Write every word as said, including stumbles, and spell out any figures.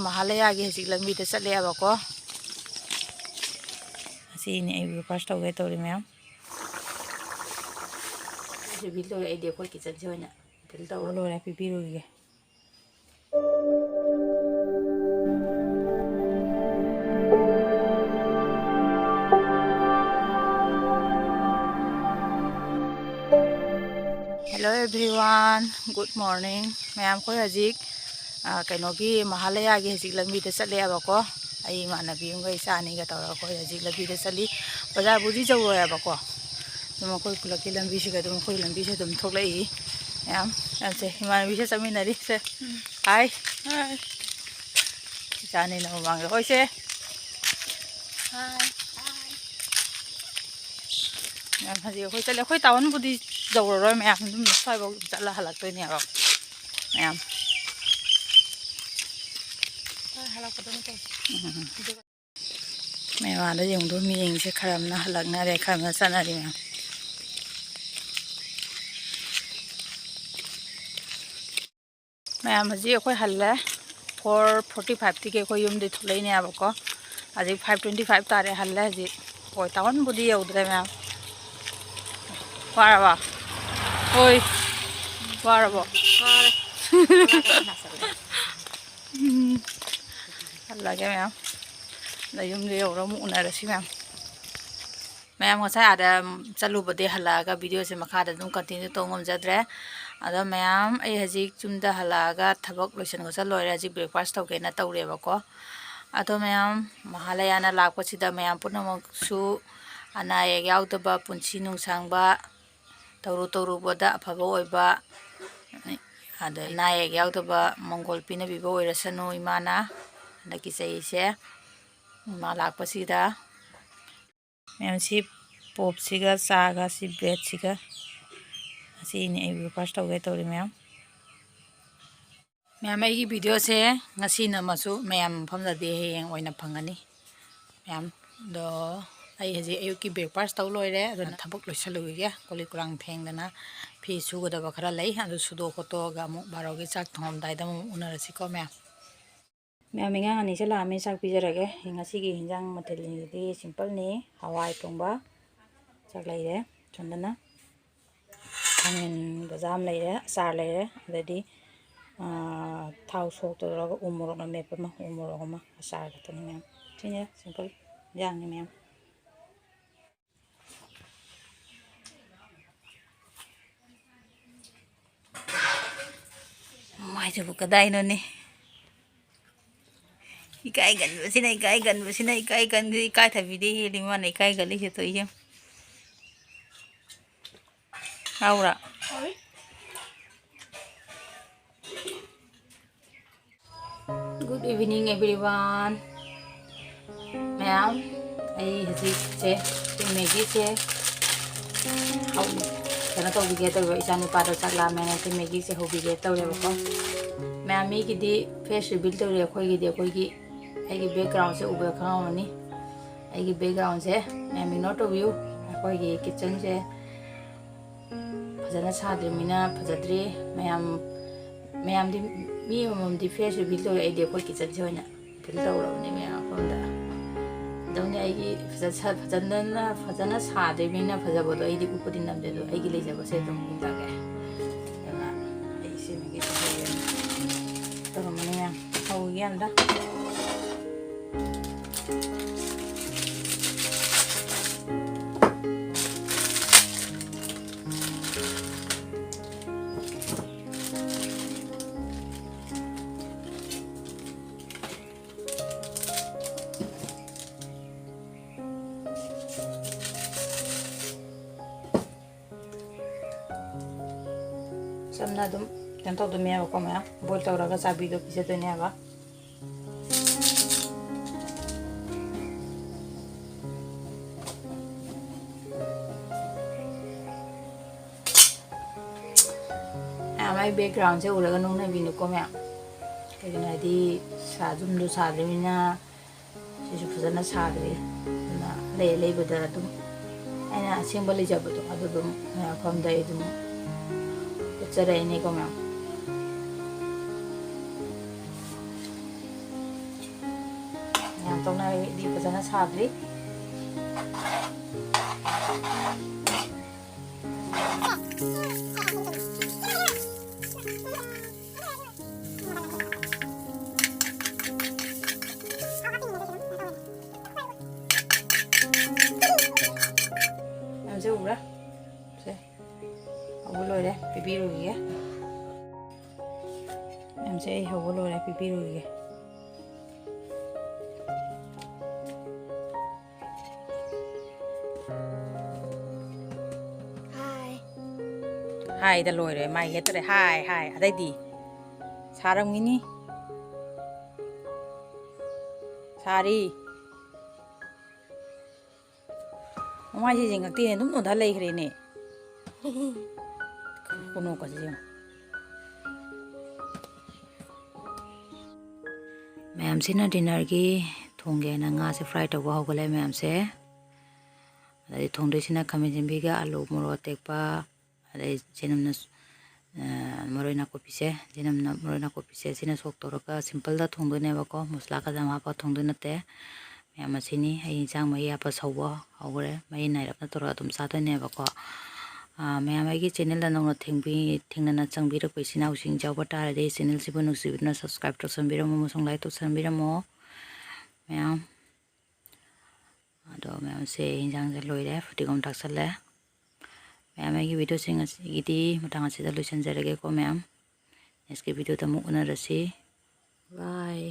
ꯃꯍꯥꯂꯌꯥꯒꯤ ꯍꯧꯖꯤꯛ ꯂꯝꯕꯤꯗ ꯆꯠꯂꯦꯕꯀꯣ꯫ ꯑꯁꯤꯅꯤ ꯑꯩ breakfast ꯇꯧꯒꯦ ꯇꯧꯔꯤ ꯃꯌꯥꯝ꯫ ꯁꯤ ꯚꯤꯜ ꯂꯣꯏꯔꯦ, ꯑꯩꯗꯤ ꯑꯩꯈꯣꯏ kitchenꯁꯦ ꯑꯣꯏꯅ ꯚꯤꯜ ꯇꯧꯔꯣ꯫ ꯂꯣꯏꯔꯦ, ꯄꯤꯕꯤꯔꯨꯈꯤꯒꯦ꯫ Hello everyone, good morning꯫ ꯃꯌꯥꯝ, ꯑꯩꯈꯣꯏ ꯍꯧꯖꯤꯛ, ꯑ, ꯀꯩꯅꯣꯒꯤ ꯃꯍꯥꯂꯌꯥꯒꯤ ꯍꯧꯖꯤꯛ ꯂꯝꯕꯤꯗ ꯆꯠꯂꯦꯕꯀꯣ꯫ ꯑꯩ ꯏꯃꯥꯟꯅꯕꯤ ꯑꯃꯒ ꯏꯆꯥ ꯑꯅꯤꯒ ꯇꯧꯔꯒ ꯑꯩꯈꯣꯏ ꯍꯧꯖꯤꯛ ꯂꯝꯕꯤꯗ ꯆꯠꯂꯤ꯫ ꯕꯖꯥꯔꯕꯨꯗꯤ ꯌꯧꯔꯣꯏꯕꯀꯣ꯫ ꯑꯗꯨꯝ ꯑꯩꯈꯣꯏ ꯈꯨꯂꯛꯀꯤ ꯂꯝꯕꯤꯁꯤꯒ ꯑꯗꯨꯝ ꯑꯩꯈꯣꯏ ꯂꯝꯕꯤꯁꯦ ꯑꯗꯨꯝ ꯊꯣꯛꯂꯛꯏ꯫ ꯃꯌꯥꯝ, ꯃꯌꯥꯝꯁꯦ ꯏꯃꯥꯟꯅꯕꯤꯁꯦ ꯆꯠꯃꯤꯟꯅꯔꯤ꯫ ꯁꯦ꯫ ꯎꯝ꯫ ꯍꯥꯏ꯫ ꯍꯥꯏ꯫ ꯏꯆꯥꯅꯤꯅ ꯃꯃꯥꯡꯗ꯫ ꯍꯣꯏ, ꯁꯦ꯫ ꯍꯥꯏ꯫ ꯃꯌꯥꯝ, ꯍꯧꯖꯤꯛ ꯑꯩꯈꯣꯏ ꯆꯠꯂꯦ꯫ ꯑꯩꯈꯣꯏ ꯇꯥꯎꯟꯕꯨꯗꯤ ꯌꯧꯔꯔꯣꯏ ꯃꯌꯥꯝ, ꯑꯗꯨꯝ ꯁ꯭ꯋꯥꯏꯐꯥꯎ ꯆꯠꯂ ꯍꯜꯂꯛꯇꯣꯏꯅꯦꯕ ꯃꯌꯥꯝ꯫ ꯍꯣꯏ, ꯍꯜꯂꯛꯄꯗ ꯑꯃꯨꯛ ꯇꯧꯁꯤ꯫ ꯎꯝ꯫ ꯑꯗꯨꯒ ꯃꯌꯥꯝꯗ ꯌꯦꯡꯗꯣ, ꯃꯤ ꯌꯦꯡꯁꯦ, ꯈꯔ ꯑꯃꯅ ꯍꯜꯂꯛꯅꯔꯦ, ꯈꯔ ꯑꯃꯅ ꯆꯠꯅꯔꯤ ꯃꯌꯥꯝ꯫ ꯃꯌꯥꯝ, ꯍꯧꯖꯤꯛ ꯑꯩꯈꯣꯏ ꯍꯜꯂꯦ꯫ Four forty fiveꯇꯒꯤ ꯑꯩꯈꯣꯏ ꯌꯨꯝꯗꯩ ꯊꯣꯛꯂꯛꯏꯅꯦꯕꯀꯣ꯫ ꯍꯧꯖꯤꯛ five twenty five ꯇꯥꯔꯦ, ꯍꯜꯂꯦ ꯍꯧꯖꯤꯛ꯫ ꯍꯣꯏ, ꯇꯥꯎꯟꯕꯨꯗꯤ ꯌꯧꯗ꯭ꯔꯦ ꯃꯌꯥꯝ꯫ ꯋꯥꯔꯕꯣ? ꯍꯣꯏ꯫ ꯋꯥꯔꯕꯣ? ꯋꯥꯔꯦ꯫ ꯎꯝ꯫ ꯍꯜꯂꯒꯦ ꯃꯌꯥꯝ꯫ ꯑꯗ ꯌꯨꯝꯗ ꯌꯧꯔ ꯑꯃꯨꯛ ꯎꯅꯔꯁꯤ ꯃꯌꯥꯝ꯫ ꯃꯌꯥꯝ, ꯉꯁꯥꯏ ꯑꯥꯗ ꯆꯠꯂꯨꯕꯗꯩ ꯍꯜꯂꯛꯑꯒ videoꯁꯦ ꯃꯈꯥꯗ ꯑꯗꯨꯝ continue ꯇꯧ ꯉꯝꯖꯗ꯭ꯔꯦ꯫ ꯑꯗꯣ ꯃꯌꯥꯝ, ꯑꯩ ꯍꯧꯖꯤꯛ ꯌꯨꯝꯗ ꯍꯜꯂꯛꯑꯒ ꯊꯕꯛ ꯂꯣꯏꯁꯟ ꯈꯣꯠꯆꯟ ꯂꯣꯏꯔꯦ꯫ ꯍꯧꯖꯤꯛ breakfast ꯇꯧꯒꯦꯅ ꯇꯧꯔꯦꯕꯀꯣ꯫ ꯑꯗꯣ ꯃꯌꯥꯝ, ꯃꯍꯥꯂꯌꯥꯅ ꯂꯥꯛꯄꯁꯤꯗ ꯃꯌꯥꯝ ꯄꯨꯝꯅꯃꯛꯁꯨ ꯑꯅꯥ ꯑꯌꯦꯛ ꯌꯥꯎꯗꯕ, ꯄꯨꯟꯁꯤ ꯅꯨꯡꯁꯥꯡꯕ, ꯇꯧꯔꯨ ꯇꯧꯔꯨꯕꯗ ꯑꯐꯕ ꯑꯣꯏꯕ, ꯑꯗ ꯑꯅꯥ ꯑꯌꯦꯛ ꯌꯥꯎꯗꯕ ꯃꯪꯒꯣꯜ ꯄꯤꯅꯕꯤꯕ ꯑꯣꯏꯔꯁꯅꯨ ꯏꯃꯥꯅ ꯍꯟꯗꯛꯀꯤ ꯆꯍꯤꯁꯦ꯫ ꯏꯃꯥ ꯂꯥꯛꯄꯁꯤꯗ ꯃꯌꯥꯝ, ꯁꯤ ꯄꯣꯞꯁꯤꯒ ꯆꯥꯒ ꯁꯤ breadꯁꯤꯒ, ꯑꯁꯤꯅꯤ ꯑꯩ breakfast ꯇꯧꯒꯦ ꯇꯧꯔꯤ ꯃꯌꯥꯝ꯫ ꯃꯌꯥꯝ, ꯑꯩꯒꯤ videoꯁꯦ ꯉꯁꯤ ꯅꯝꯃꯁꯨ ꯃꯌꯥꯝ ꯃꯐꯝꯗꯗꯤ ꯍꯌꯦꯡ ꯑꯣꯏꯅ ꯐꯪꯒꯅꯤ꯫ ꯃꯌꯥꯝ, ꯑꯗꯣ ꯑꯩ ꯍꯧꯖꯤꯛ ꯑꯌꯨꯛꯀꯤ breakfast ꯇꯧ ꯂꯣꯏꯔꯦ, ꯑꯗꯨꯅ ꯊꯕꯛ ꯂꯣꯏꯁꯜꯂꯨꯈꯤꯒꯦ꯫ ꯀꯣꯜ ꯂꯤꯛ ꯀꯣꯔꯥꯡ ꯐꯦꯡꯗꯅ ꯐꯤ ꯁꯨꯒꯗꯕ ꯈꯔ ꯂꯩ, ꯑꯗꯨ ꯁꯨꯗꯣꯛ ꯈꯣꯠꯇꯣꯛꯑꯒ ꯑꯃꯨꯛ ꯕꯥꯔꯣꯒꯤ ꯆꯥꯛ ꯊꯣꯡꯉꯝꯗꯥꯏꯗ ꯑꯃꯨꯛ ꯎꯅꯔꯁꯤꯀꯣ ꯃꯌꯥꯝ꯫ ꯃꯌꯥꯝ, ꯏꯟꯖꯥꯡ ꯑꯅꯤꯁꯦ ꯂꯥꯛꯑꯝꯃꯤ, ꯆꯥꯛ ꯄꯤꯖꯔꯒꯦ꯫ ꯉꯁꯤꯒꯤ ꯏꯟꯖꯥꯡ ꯃꯊꯦꯜꯁꯤꯡꯁꯤꯗꯤ simpleꯅꯤ꯫ ꯍꯋꯥꯏ ꯊꯣꯡꯕ, ꯆꯥꯛ ꯂꯩꯔꯦ꯫ ꯁꯣꯝꯗꯅ ꯈꯥꯃꯦꯟ ꯕꯖꯥ ꯑꯃ ꯂꯩꯔꯦ, ꯑꯆꯥꯔ ꯂꯩꯔꯦ, ꯑꯗꯩꯗꯤ, ꯑꯥ, ꯊꯥꯎ ꯁꯣꯛ ꯇꯧꯔꯒ ꯎ ꯃꯣꯔꯣꯛꯅ ꯃꯦꯠꯄ ꯑꯃ, ꯎ ꯃꯣꯔꯣꯛ ꯑꯃ, ꯑꯆꯥꯔ ꯈꯛꯇꯅꯤ ꯃꯌꯥꯝ꯫ ꯁꯤꯅꯦ simple ꯏꯟꯖꯥꯡꯅꯤ ꯃꯌꯥꯝ꯫ ꯃꯥꯏꯁꯤꯕꯨ ꯀꯗꯥꯏꯅꯣꯅꯦ? ꯏꯀꯥꯏꯒꯟꯕꯁꯤꯅ, ꯏꯀꯥꯏꯒꯟꯕꯁꯤꯅ, ꯏꯀꯥꯏꯒꯟꯕꯁꯤ, ꯏꯀꯥꯏꯊꯕꯤꯗꯩ ꯍꯦꯜꯂꯤ ꯃꯥꯅ ꯏꯀꯥꯏꯒꯜꯂꯤꯁꯦ, ꯇꯧꯏꯁꯦ ꯌꯦꯡꯉꯨ꯫ ꯍꯥꯎꯕ꯭ꯔꯥ? Good evening, everyone. ꯃꯌꯥꯝ, ꯑꯩ ꯍꯧꯖꯤꯛꯁꯦ ꯁꯤ ꯃꯦꯒꯤꯁꯦ ꯍꯧ-, ꯀꯩꯅꯣ ꯇꯧꯕꯤꯒꯦ ꯇꯧꯕ, ꯏꯆꯥꯅꯨꯄꯥꯗꯣ ꯆꯥꯛ ꯂꯥꯝꯃꯦꯅ ꯁꯤ ꯃꯦꯒꯤꯁꯦ ꯍꯧꯕꯤꯒꯦ ꯇꯧꯔꯦꯕꯀꯣ꯫ ꯃꯌꯥꯝ, ꯃꯤꯒꯤꯗꯤ face reveal ꯇꯧꯔꯦ, ꯑꯩꯈꯣꯏꯒꯤꯗꯤ, ꯑꯩꯈꯣꯏꯒꯤ, ꯑꯩꯒꯤ backgroundꯁꯦ ꯎꯕꯗ ꯈꯪꯉꯝꯃꯅꯤ꯫ ꯑꯩꯒꯤ backgroundꯁꯦ ꯃꯌꯥꯝ ignore ꯇꯧꯕꯤꯌꯨ꯫ ꯑꯩꯈꯣꯏꯒꯤ kitchenꯁꯦ ꯐꯖꯅ ꯁꯥꯗ꯭ꯔꯤꯕꯅꯤꯅ ꯐꯖꯗ꯭ꯔꯤ꯫ ꯃꯌꯥꯝ, ꯃꯌꯥꯝꯗꯤ, ꯃꯤ ꯑꯃꯃꯝꯗꯤ face reveal ꯇꯧꯋꯦ, ꯑꯩꯗꯤ ꯑꯩꯈꯣꯏ kitchenꯁꯦ ꯑꯣꯏꯅ reveal ꯇꯧꯔꯕꯅꯦ ꯃꯌꯥꯝ ꯃꯐꯝꯗ꯫ ꯑꯗꯨꯝꯅꯦ ꯑꯩꯒꯤ ꯐꯖ-, ꯐꯖꯅ, ꯐꯖꯅ ꯁꯥꯗ꯭ꯔꯤꯕꯅꯤꯅ ꯐꯖꯕꯗꯣ ꯑꯩꯗꯤ ꯎꯠꯄꯗꯤ ꯉꯝꯗꯦ, ꯑꯗꯣ ꯑꯩꯒꯤ ꯂꯩꯖꯕꯁꯦ ꯑꯗꯨꯝ ꯎꯠꯂꯛꯑꯒꯦ꯫ ꯑꯗꯨꯅ ꯑꯩ ꯁꯤ ꯃꯦꯒꯤꯁꯦ ꯍꯧꯔꯒꯦ꯫ ꯇꯧꯔꯝꯕꯅꯦ ꯃꯌꯥꯝ꯫ ꯍꯧꯔꯒꯦ ꯑꯝꯇ꯫ ꯆꯝꯅ ꯑꯗꯨꯝ ꯀꯩꯅꯣ ꯇꯧꯗꯣꯏꯅꯦꯕꯀꯣ ꯃꯌꯥꯝ, boil ꯇꯧꯔꯒ ꯆꯥꯕꯤꯗꯣ ꯄꯤꯖꯗꯣꯏꯅꯦꯕ꯫ ꯃꯌꯥꯝ, ꯑꯩ backgroundꯁꯦ ꯎꯔꯒ ꯅꯣꯛꯅꯕꯤꯅꯨꯀꯣ ꯃꯌꯥꯝ꯫ ꯀꯩꯒꯤꯅꯣ ꯍꯥꯏꯗꯤ ꯁꯥ-, ꯌꯨꯝꯗꯣ ꯁꯥꯗ꯭ꯔꯤꯕꯅꯤꯅ ꯁꯤꯁꯨ ꯐꯖꯅ ꯁꯥꯗ꯭ꯔꯤ꯫ ꯑꯗꯨꯅ ꯑꯂꯩ ꯑꯂꯩꯕꯗ ꯑꯗꯨꯝ ꯑꯩꯅ ꯑꯁꯦꯡꯕ ꯂꯩꯖꯕꯗꯣ ꯑꯗꯨ ꯑꯗꯨꯝ ꯃꯌꯥꯝ ꯃꯐꯝꯗ ꯑꯩ ꯑꯗꯨꯝ ꯎꯠꯆꯔꯛꯏꯅꯦꯀꯣ ꯃꯌꯥꯝ꯫ ꯌꯥꯝ ꯇꯧꯅꯔꯗꯤ ꯐꯖꯅ ꯁꯥꯗ꯭ꯔꯤ꯫ ꯃꯌꯥꯝꯁꯦ ꯎꯕ꯭ꯔꯥ? ꯁꯦ꯫ ꯍꯧꯕ ꯂꯣꯏꯔꯦ, ꯄꯤꯕꯤꯔꯨꯈꯤꯒꯦ꯫ ꯃꯌꯥꯝꯁꯦ ꯑꯩ ꯍꯧꯕ ꯂꯣꯏꯔꯦ, ꯄꯤꯕꯤꯔꯨꯈꯤꯒꯦ꯫ ꯍꯥꯏ꯫ ꯍꯥꯏꯗ ꯂꯣꯏꯔꯦ, ꯃꯥꯏ ꯍꯦꯠꯇꯔꯦ꯫ ꯍꯥꯏ, ꯍꯥꯏ꯫ ꯑꯗꯩꯗꯤ? ꯁꯥꯔꯝꯒꯤꯅꯤ꯫ ꯁꯥꯔꯤ꯫ ꯃꯃꯥꯏꯁꯦ ꯌꯦꯡꯉꯛꯇꯦꯅꯦ, ꯑꯗꯨꯝ ꯅꯣꯟꯊ ꯂꯩꯈ꯭ꯔꯦꯅꯦ꯫ ꯈꯨꯅꯣꯛꯀꯁꯦ ꯌꯦꯡꯉꯣ꯫ ꯃꯌꯥꯝꯁꯤꯅ dinnerꯒꯤ ꯊꯣꯡꯒꯦꯅ ꯉꯥꯁꯦ fry ꯇꯧꯕ ꯍꯧꯒꯠꯂꯦ ꯃꯌꯥꯝꯁꯦ꯫ ꯑꯗꯩ ꯊꯣꯡꯗꯣꯏꯁꯤꯅ ꯈꯥꯃꯦꯟ ꯑꯁꯤꯟꯕꯤꯒ ꯑꯂꯨ, ꯃꯣꯔꯣꯛ ꯑꯇꯦꯛꯄ, ꯑꯗꯩ ꯆꯦꯅꯝꯅ, ꯑ, ꯃꯔꯣꯏ ꯅꯥꯀꯨꯞꯄꯤꯁꯦ, ꯆꯦꯅꯝꯅ ꯃꯔꯣꯏ ꯅꯥꯀꯨꯞꯄꯤꯁꯦ ꯁꯤꯅ ꯁꯣꯛ ꯇꯧꯔꯒ simpleꯗ ꯊꯣꯡꯗꯣꯏꯅꯦꯕꯀꯣ, ꯃꯁꯂꯥ ꯀꯖꯥ ꯍꯥꯞꯄ ꯊꯣꯡꯗꯣꯏ ꯅꯠꯇꯦ꯫ ꯃꯌꯥꯝ ꯑꯁꯤꯅꯤ ꯑꯩ ꯏꯟꯁꯥꯡ ꯃꯍꯤ ꯍꯥꯞꯄ ꯁꯧꯕ ꯍꯧꯈ꯭ꯔꯦ꯫ ꯃꯍꯤ ꯅꯥꯏꯔꯞꯅ ꯇꯧꯔꯒ ꯑꯗꯨꯝ ꯆꯥꯗꯣꯏꯅꯦꯕꯀꯣ꯫ ꯑ, ꯃꯌꯥꯝ ꯑꯩꯒꯤ channelꯗ ꯅꯧꯅ ꯊꯦꯡꯕꯤ-, ꯊꯦꯡꯅꯅ ꯆꯪꯕꯤꯔꯛꯄ ꯏꯆꯤꯟ ꯏꯅꯥꯎꯁꯤꯡ ꯌꯥꯎꯕ ꯇꯥꯔꯗꯤ channelꯁꯤꯕꯨ ꯅꯨꯡꯁꯤꯕꯤꯗꯨꯅ subscribe ꯇꯧꯁꯟꯕꯤꯔꯝꯃꯣ ꯑꯃꯁꯨꯡ like ꯇꯧꯁꯟꯕꯤꯔꯝꯃꯣ꯫ ꯃꯌꯥꯝ ꯑꯗꯣ ꯃꯌꯥꯝꯁꯦ ꯏꯟꯖꯥꯡꯁꯦ ꯂꯣꯏꯔꯦ, ꯐꯗꯤꯒꯣꯝ ꯊꯥꯛꯆꯜꯂꯦ꯫ ꯃꯌꯥꯝ ꯑꯩꯒꯤ videoꯁꯤꯡ ꯑꯁꯤꯒꯤꯗꯤ ꯃꯇꯥꯡ ꯑꯁꯤꯗ ꯂꯣꯏꯁꯤꯟꯖꯔꯒꯦꯀꯣ ꯃꯌꯥꯝ꯫ Nextꯀꯤ videoꯗ ꯑꯃꯨꯛ ꯎꯅꯔꯁꯤ꯫ Bye꯫